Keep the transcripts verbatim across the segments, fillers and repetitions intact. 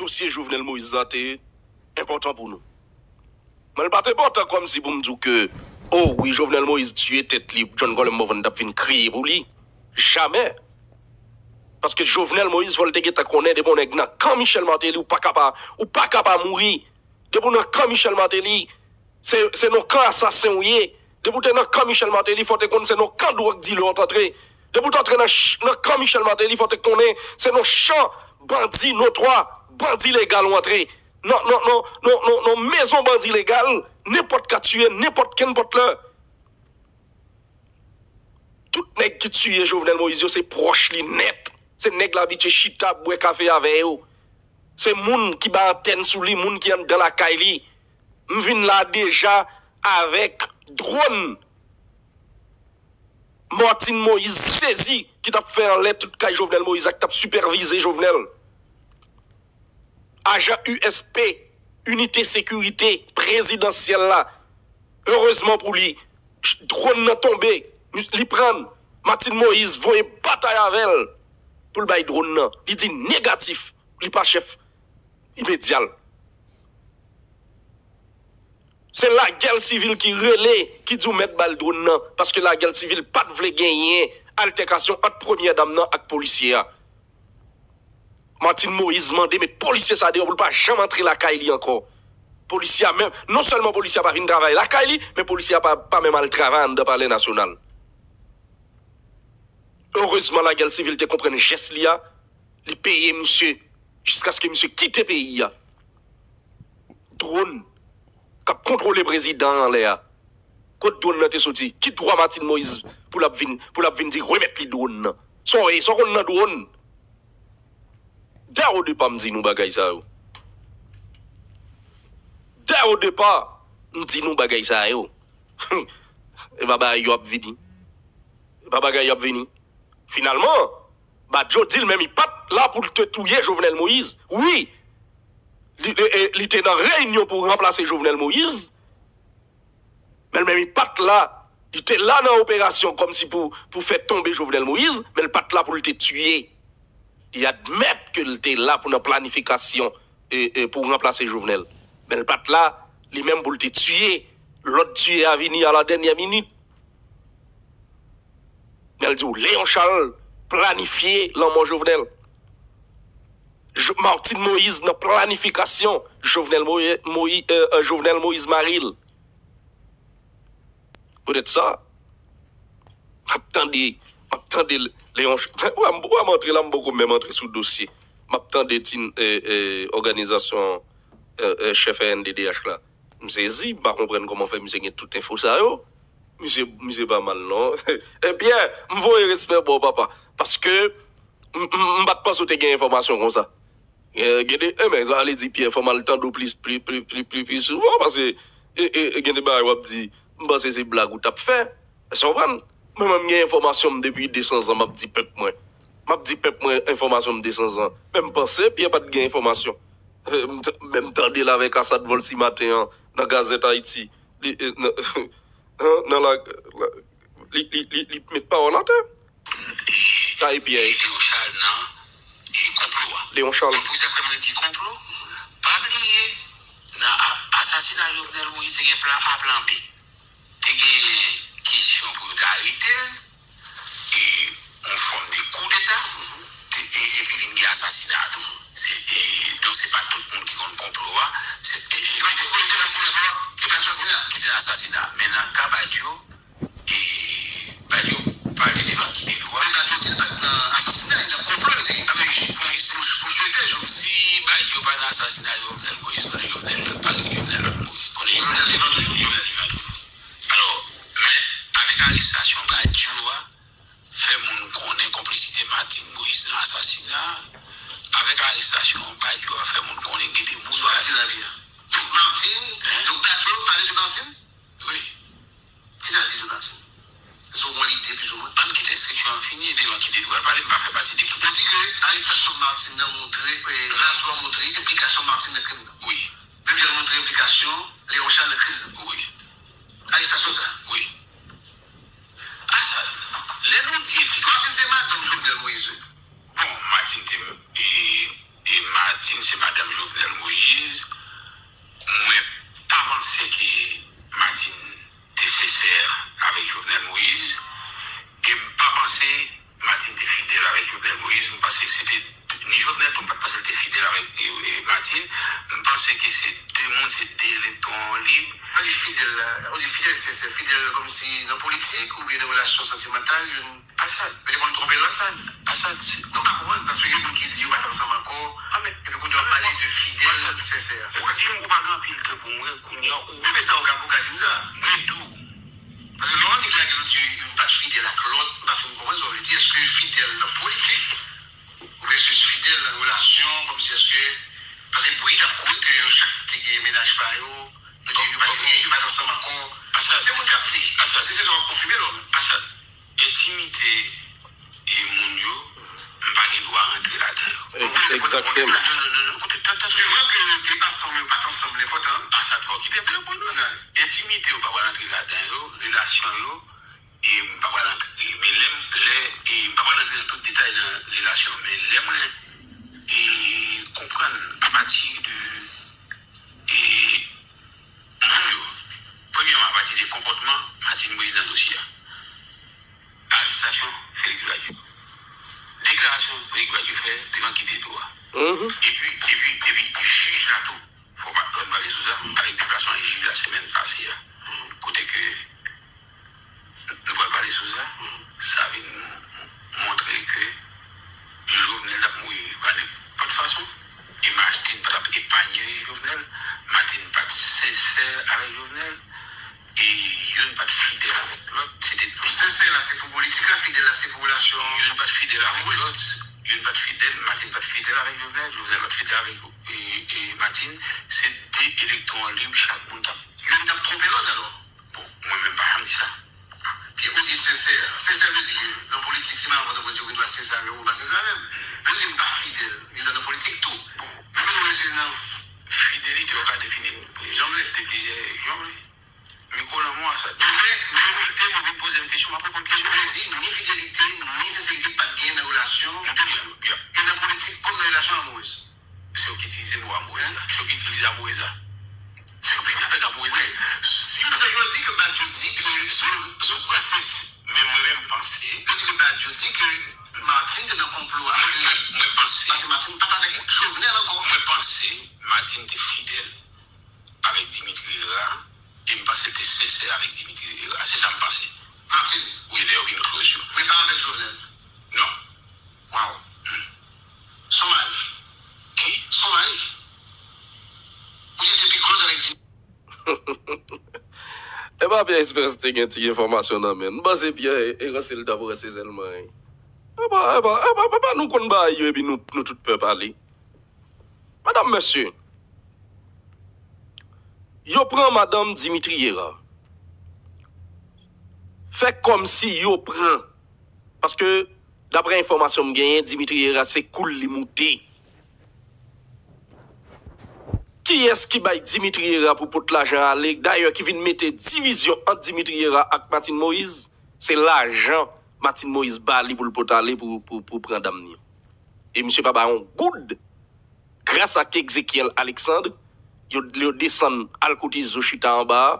dosye Jovenel Moïse la te enpòtan pou nou. Mwen, l pa t enpòtan kòmsi pou m di w ke, o wi, Jovenel Moïse tiye tèt li, John Colem Morvan t ap vin kriye pou li. Jamè. Paske Jovenel Moïse, fò l te gentan konnen, depi yon nèg nan kan Michel Martelly, ou pa ka pa, ou pa ka pa mouri. Depi w nan kan Michel Martelly, se, se nan kan asasen w ye. Depi w te nan kan Michel Martelly, fò w te konn se nan kan dwòg dilè w t antre. Depi w t antre nan, nan kan Michel Martelly, fò w te konnen se nan chan bandi notwa, bandi legal w antre. Nan, nan, nan, nan, nan, nan mezon bandi legal, nenpòt ka tiye, nenpòt kenpòt lè. Tout nèg ki tiye Jovenel Moïse yo, se pwòch li nèt. Se nèg l abitye chita ap bwè kafe avè yo. Se moun ki bay antèn sou li, moun ki anndan lakay li. M vin la deja avèk dwòn Martine Moïse sezi ki t ap fè anlè tout kay Jovenel Moïse ak t ap sipèvize Jovenel. Ajan U S P, Inite Sekirite Prezidansyèl la, erezman pou li, dwòn nan tonbe, li prann, Martine Moïse voye batay avè l pou l bay dwòn nan. Li di negatif, li pa chèf imedya l. Se lagè sivil ki rele, ki di w mèt ba l dwòn nan, paske lagè sivil pa t vle genyen altèkasyon ant premyè dam nan ak polisye a. Martine Moïse mande met polisye sa deyò pou l pa janm antre lakay li ankò. Polisye a menm, non sèlman polisye a pa vin travay lakay li, men polisye a pa, pa menm al travay anndan Palè Nasyonal. Erezman, lagè sivil te konprann jès li a, li peye misye jiskaske misye kite peyi a. Dwòn k ap kontwole prezidan an anlè a. Kot dwòn nan te soti? Ki dwa Martine Moïse pou l ap vin, pou l ap vin di remèt li dwòn nan? Sa w ye, sa w konn nan dwòn? Dè o depa m di nou bagay sa yo. Dè o depa m di nou bagay sa yo. E pa bagay yo ap vini. E pa bagay yo ap vini. Finalman, Badio di l menm li pa t la pou l te touye Jovenel Moïse. Wi, li, e, e, li te nan reyinyon pou ranplase Jovenel Moïse. Men l menm li pa t la. Li te la nan operasyon kòmsi pou, pou fè tonbe Jovenel Moïse, men l pa t la pou l te tiye. Li admèt ke l te la pou nan planifikasyon, e, e, pou ranplase Jovenel. Men l pa t la, li menm pou l te tiye. Lòd tiye a vini a la dènyè minit. Men l di w Léon Charles planifye lanmò Jovenel. Jo-, Martine Moïse nan planifikasyon Jovenel Moï-, Moï-, e, e, Jovenel Moïse mari l. Poutèt sa, m ap tande, m ap tande Leon, wè, m, wè m antre la, m poko menm antre sou dosye. M ap tande ti, e, e, òganizasyon, e, e, chèf R N D D H la. M sezi, m pa konprann kòman fè misye gen tout enfo sa yo. Misye, misye pa mal non. E Pyè, m voye respè ba w, papa. Paske m, m, m pa t panse w te gen enfòmasyon konsa. E, gen de, e, men, sa vle di, Pyè, fò m al tande w plis, pli, pli, pli, pli, pli souvan, paske, e, e, e, gen de bagay w ap di, m panse se blag ou t ap fè. Èske w konprann? Mwen menm, m gen enfòmasyon m depi de san zan, m ap di pèp mwen. M ap di pèp mwen enfòmasyon m de san zan. Men m panse Pyè pa t gen enfòmasyon. E, m t-, men m tande l avèk Asad Volcy maten an, nan Gazèt Ayiti. Li, e, nan, nan la, la, li, li, li, li met pawòl atè. Kay Pyè. Leon Charles nan, e, konplo a. Leon Charles. Donk, pou sa fè mwen di konplo, pa bliye, nan a-, asasina Jovenel Moïse, te gen plan A, plan B. Te gen kesyon pou yo te arete l, e, yon fòm de koudeta, te, e, epi vin gen asasina tou. Se, e, donk, se pa tout moun ki konn konplo a. Se, e, e, e pa tout moun ki te nan konplo a, ki te nan asasina. Men nan ka Badio, e, Badio pale devan ki de dwa. Men Badio di l pa t nan asasina, nan konplo l te ye. A, men, pou, pou, pou jete Jovenel. Si Badio pa nan asasina Jovenel Moïse, konnen Jovenel lòt pa, Jovenel lòt mouri. Konnen Jovenel vivan toujou. Jovenel vivan toujou. Alò, men, avèk arestasyon Badio a, fè moun konnen konplisite Martine Moïse nan asasina a, avèk arestasyon Badio a, fè moun konnen gen de moun. Sou Martine la, li a. Donk, Martine, donk, Badio pale de Martine? Wi. Kisa l di de Martine? Èske w gen yon lide, plizoumwen? Ann kite enskripsyon an fini, e de lòt ki de dwa l pale, m pa fè pati de ekip. Ou di ke arestasyon Martine nan montre, e, radyo a montre enplikasyon Martine nan krim nan. Wi. Menm jan l montre enplikasyon Leon Charles nan krim nan. Wi. Arestasyon sa a. Wi. A sa, lè nou di, Martine se madanm Jovenel Moïse, wi. Bon, Martine te, e, e Martine se madanm Jovenel Moïse, mwen pa panse ke Martine te sensè avèk Jovenel Moïse, e m pa panse Martine te fidèl avèk Jovenel Moïse. M panse se te ni Jovenel tou, m pa t panse l te fidèl avèk e, e, Martine. M panse ke se de moun, se de elektwon lib. Lè w di fidèl la, ou di fidèl sensè, fidèl kòmsi nan politik oubyen nan relasyon santimantal, youn Asad, yo te konn twonpe lòt. Asad, Asad, se... Mwen pa konprann, paske gen moun ki di yo pa t ansanm ankò, epi kounye a w ap pale de fidèl, sensè. Ou di m ou pa gen anpil tan pou mwen, kounye a ou... Wi, men sa ou ka, ou ka di m sa. Mwen tou. Paske lè yon nèg lage l di youn pa t fidèl ak lòt, m pa fin konprann sa w vle di. Èske fidèl nan politik, oubyen èske fidèl nan relasyon, kòmsi èske, paske bri t ap kouri ke yo chak te gen mennaj pa yo, yo te, yo pa t gen, yo pa t ansanm ankò. Asad, se moun k ap di. Asad, si se sa w ap konfime l, ou menm. Asad, entimite e moun yo, m pa gen dwa rantre ladan yo. Egzakteman. Non, non, non, non, koute, tan, tan, swivan ke yo te ansanm, yo pa t ansanm, nenpòt, an. Asad, fò w kite m reponn ou. Entimite yo, m pa pral rantre ladan yo, relasyon yo, e m pa pral rantre, men lè, lè, e m pa pral rantre nan tout detay nan relasyon, men lè mwen, e, konprann apati de, e, moun yo, premyèman, apati de konpòtman Martine Moïse nan dosye a. Arestasyon Félix Badio. Deklarasyon Félix Badio fè devan Guidedo a. Epi, epi, epi jij la tou. Fò pa, fò n pale sou sa. Avèk deplasman jij la semèn pase a. Kote ke nou pral pale sou sa. Sa vin montre ke Jovenel t ap mouri pa nenpòt fason. E Martine pa t ap epanye Jovenel. Martine pa t sensè avèk Jovenel. E youn pa t fidèl avèk lòt. Se te... Sensè la, se pou politik la, fidèl la, se pou relasyon amourez. Youn pa t fidèl avèk lòt. Youn pa t fidèl, Martine pa t fidèl avèk Jovenel, Jovenel pa t fidèl avèk, e, e, Martine. Se de elektwon lib, chak moun t ap... Youn t ap twonpe lòt, alò? Bon, mwen menm pa janm di sa. Epi ou di sensè. Sensè vle di ke nan politik, si m ap antann mwen di ou gen dwa sensè avè m, ou pa sensè avè m. Men ou di m pa fidèl, li nan politik tou. Bon, men mwen se nan... Fidelite, ou ka defini l de plizyè jan w vle. Mikwo lanmò a sa. Men, men, men, ou vin poze m kesyon, m ap reponn kesyon. Ou vle di, ni fidelite, ni senserite pa t genyen nan relasyon. Yo te genyen. E nan politik, kòm nan relasyon amourez. Se yo ki itilize mo amourez la. Se yo ki itilize amourez la. Se yo ki vin avèk amourez la. Si... Paske yo di ke Badio di ke... Sou, sou, sou prensip, men mwen menm panse. Yo di ke Badio di ke Martine te nan konplo avèk li. Mwen, mwen panse. Paske Martine pa t avèk Jovenel ankò. Mwen panse Martine te fidèl avèk Dimitri Herrera, e m panse l te sensè avèk Dimitri Herrera. Se sa m panse. Martine. Wi, lè yo vin close yo. Men pa avèk Jovenel. Non. Waw. Son mari. Ki? Son mari. Ou di te pi close avèk Dimitri. Epa Pierre Espérance te gen ti enfòmasyon nan men l. M panse Pierre e ranse l t ap ranse sèlman, wi. Epa, epa, epa, epa, nou konn bagay yo epi nou, nou tout pè pale. Madanm, mesye, yo pran madanm Dimitri Herard. Fè kòmsi yo pran. Paske, daprè enfòmasyon m genyen, Dimitri Herard se kou l li moute. Kiyès ki bay Dimitri Herard pou pot lajan ale? Dayè, ki vin mete divizyon ant Dimitri Herard ak Martine Moïse, se lajan Martine Moïse ba li pou l pot ale pou, pou, pou pran dam ni an. E misye pa bay yon goud. Gras ak Ezekiel Alexandre, yo, yo desann al kote Zo chita anba a,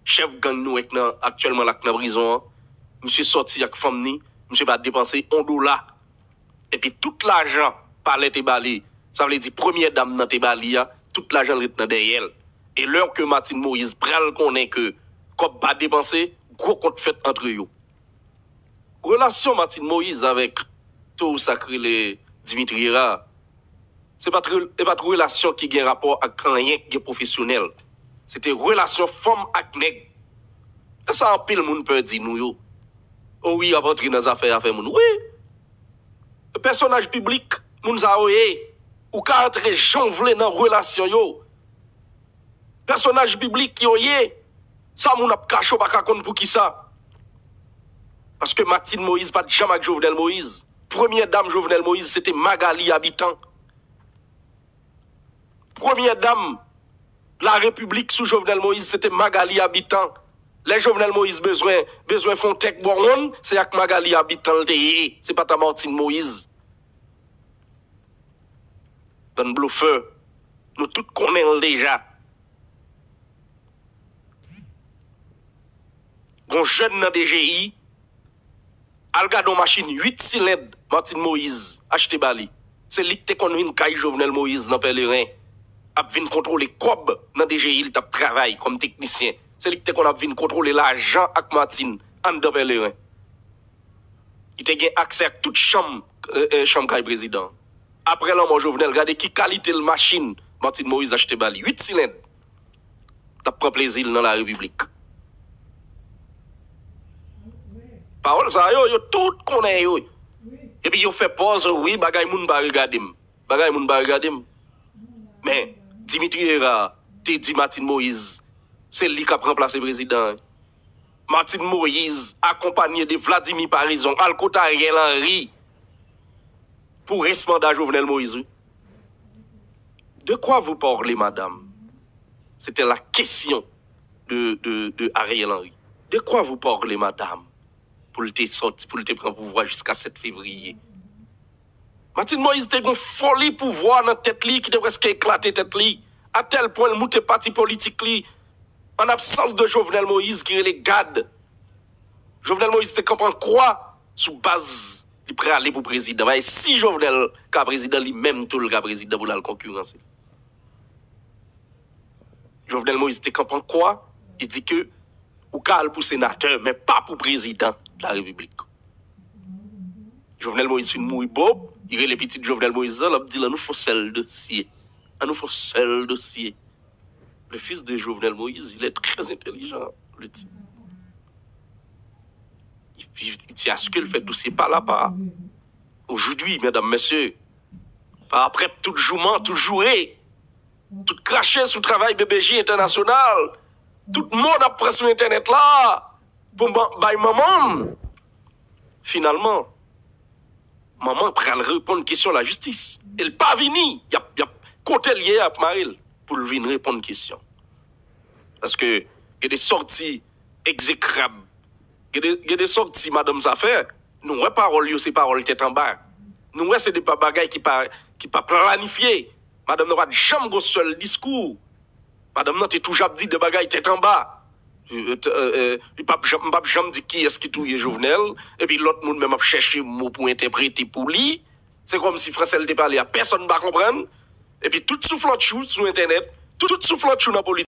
chèf gang nou wè k nan, aktyèlman la k nan prizon an. Misye sòti ak fanm ni, misye pa depanse yon dola. Epi tout lajan palè te ba li, sa vle di premyè dam nan te ba li a, tout lajan l ret nan dèyè l. E lè ke Martine Moïse pral konnen ke kòb pa depanse, gwo kont fèt antre yo. Relasyon Martine Moïse avèk towo sa k rele Dimitri Herard, se pa t re-, se pa t relasyon ki gen rapò ak anyen k gen pwofesyonèl. Se te relasyon fanm ak nèg. E sa anpil moun pè di nou yo. O wi, y ap antre nan zafè, afè moun. Wi! Pèsonaj piblik, moun sa yo ye. Ou ka antre jan w vle nan relasyon yo. Pèsonaj piblik yo ye. Sa moun ap kache, w pa ka konn poukisa. Paske Martine Moïse pa t janm ak Jovenel Moïse. Premyè dam Jovenel Moïse, se te Magalie Habitant. Premyè dam Larepiblik sou Jovenel Moïse, se te Magalie Habitant. Lè Jovenel Moïse bezwen, bezwen fè yon tèk bò wonn, se ak Magalie Habitant l te ye. Se pa t a Martine Moïse. Bann blofè. Nou tout konnen l deja. Gon jèn nan D G I, al gade yon machin uit silend Martine Moïse achte ba li. Se li k te konn vin kay Jovenel Moïse nan Pèleren, ap vin kontwole kòb nan D G I, li t ap travay kòm teknisyen. Se li k te konn ap vin kontwole lajan ak Martine anndan Pèleren. Li te gen aksè ak tout chanm, eh, eh, chanm kay prezidan. Apre lanmò Jovenel, gade ki kalite l machin Martine Moïse achte ba li. Uit silend. L ap pran plezi l nan la repiblik. Pawòl sa yo, yo tout konnen yo. Epi yo fè pòz, wi, bagay moun pa regade m. Bagay moun pa regade m. Men, Dimitri Hérard te di Martine Moïse, se li k ap ranplase prezidan. Martine Moïse, akonpanye de Vladimir Paraison, al kot Ariel Henry pou rès manda Jovenel Moïse, wi. De quoi vous parlez, madame? C'était la question de, de, de Ariel Henry. De quoi vous parlez, madame? Pou l te sòti, pou l te pran pouvwa jiska sèt fevriye. Martine Moïse te gen foli pouvwa nan tèt li ki te prèske eklate tèt li, a tèl pwen l moute pati politik li an absans de Jovenel Moïse ki rele GAD. Jovenel Moïse te kanpe an kwa sou baz li prale pou prezidan. Paske si Jovenel ka prezidan, li menm tou l ka prezidan pou l al konkiranse. Jovenel Moïse te kanpe an kwa, li di ke ou ka al pou senatè, men pa pou prezidan de la repiblik. Jovenel Moïse fin mouri bob, li rele pitit Jovenel Moïse la, l ap di l, ann nou fè yon sèl dosye. Ann nou fè yon sèl dosye. Le fils de Jovenel Moïse, il est très intelligent, le type. Il, il, il tient à ce que le fait dossier par là, par. Aujourd'hui, mesdames, messieurs, pa aprè tout jouman, tout joure, tout krache sou travay B B J entènasyonal, tout mo n ap pran sou entènèt la pou ban-, bay manman m. Finalman, manman pral reponn kesyon lajistis. E l pa vini, y ap, y ap, kote l ye, y ap mare l pou l vin reponn kesyon. Paske gen de sòti egzekrab, gen de, gen de sòti madanm sa fè, nou wè pawòl yo se pawòl tèt anba. Nou wè se de pa bagay ki pa, ki pa planifye. Madanm nan pa t janm gon sèl diskou. Madanm nan te toujou ap di de bagay tèt anba. Euh, t-, euh, euh, li p ap janm, m p ap janm di kiyès ki touye Jovenel, epi lòt moun menm ap chèche mo pou entèprete pou li. Se kòmsi fransè l te pale a, pèsonn pa konprann. Epi tout souflantchou sou entènèt, tout souflantchou nan politik,